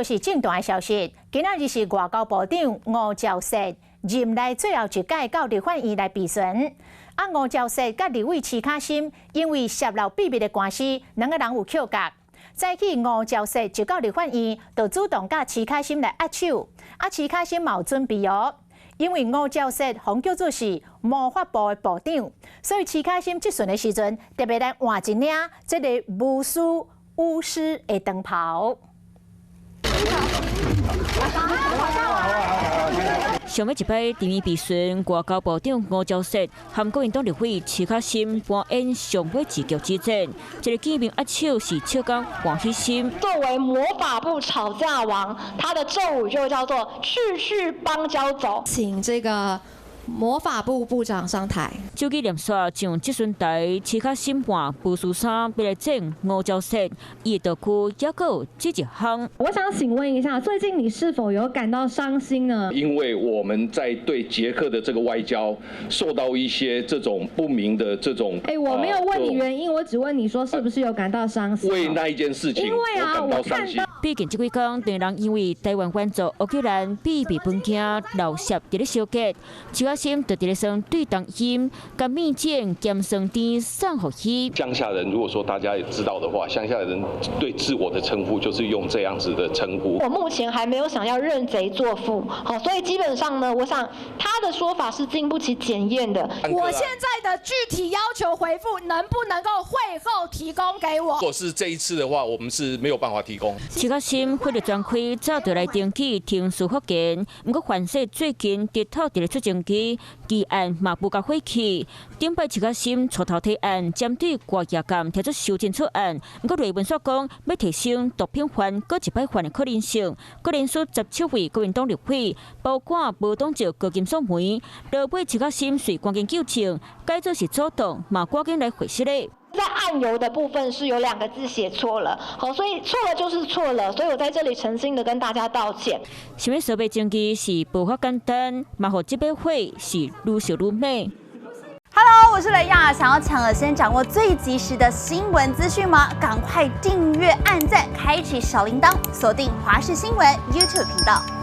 是政壇的消息，今仔日是外交部長吳釗燮任內最後一屆到立法院來備詢。啊，吳釗燮佮立委徐巧芯因為洩露秘密的官司，兩个人有口角。早起吳釗燮一到立法院，就主動佮徐巧芯來握手。啊，徐巧芯嘛有準備哦，因為吳釗燮予人叫做是魔法部的部長，所以徐巧芯質詢的時陣，特別來換一領這个巫師巫師的長袍。上尾一擺佇面備詢，外交部長吳釗燮和國民黨立委徐巧芯扮演上尾一局之戰，這个見面握手是笑甲歡喜心。作為魔法部吵架王，他的咒語就叫做去去邦交走。請這個魔法部部長上台。手機連線上質詢台，徐巧芯換巫師衫，欲來戰吳釗燮，伊的道具猶閣有這一項。我想請問一下，最近你是否有感到傷心呢？因為我們在對捷克的這個外交受到一些這種不明的這種…… 哎，我沒有問你原因，我只問你說是不是有感到傷心？為那一件事情，因為啊，我看到。畢竟這幾工，兩人因為台灣援助烏克蘭秘密文件漏洩佇咧相結，徐巧芯就佇咧耍對動音，共蜜餞兼酸甜送予伊。鄉下人如果說大家也知道的話，鄉下人對自我的稱呼就是用這樣子的稱呼。我目前還沒有想要認賊作父，好，所以基本上呢，我想他的說法是經不起檢驗的。我現在的具體要求回覆，能不能夠會後提供給我？如果是這一次的話，我們是沒有辦法提供。徐巧芯法律專開，早就來登記刑事復健，毋過凡勢最近日頭佇咧出證據，議案嘛無共火氣。頂擺徐巧芯鋤頭提案，針對郭業監提出修正草案，毋過內文煞講欲提升毒品犯閣一擺犯的可能性，閣連續17位國民黨立委，包括無黨籍高金素梅，落尾徐巧芯遂趕緊糾正，改做是主動，嘛趕緊來回釋咧。在案由的部分是有兩個字寫錯了，好，所以錯了就是錯了，所以我在這裡誠心的跟大家道歉。想欲趖證據是無遐簡單，嘛予這把火是愈燒愈猛。 Hello，我是雷亞，想要搶先掌握最及時的新聞資訊嗎？趕快訂閱、按讚、開啟小鈴鐺，鎖定華視新聞 YouTube 頻道。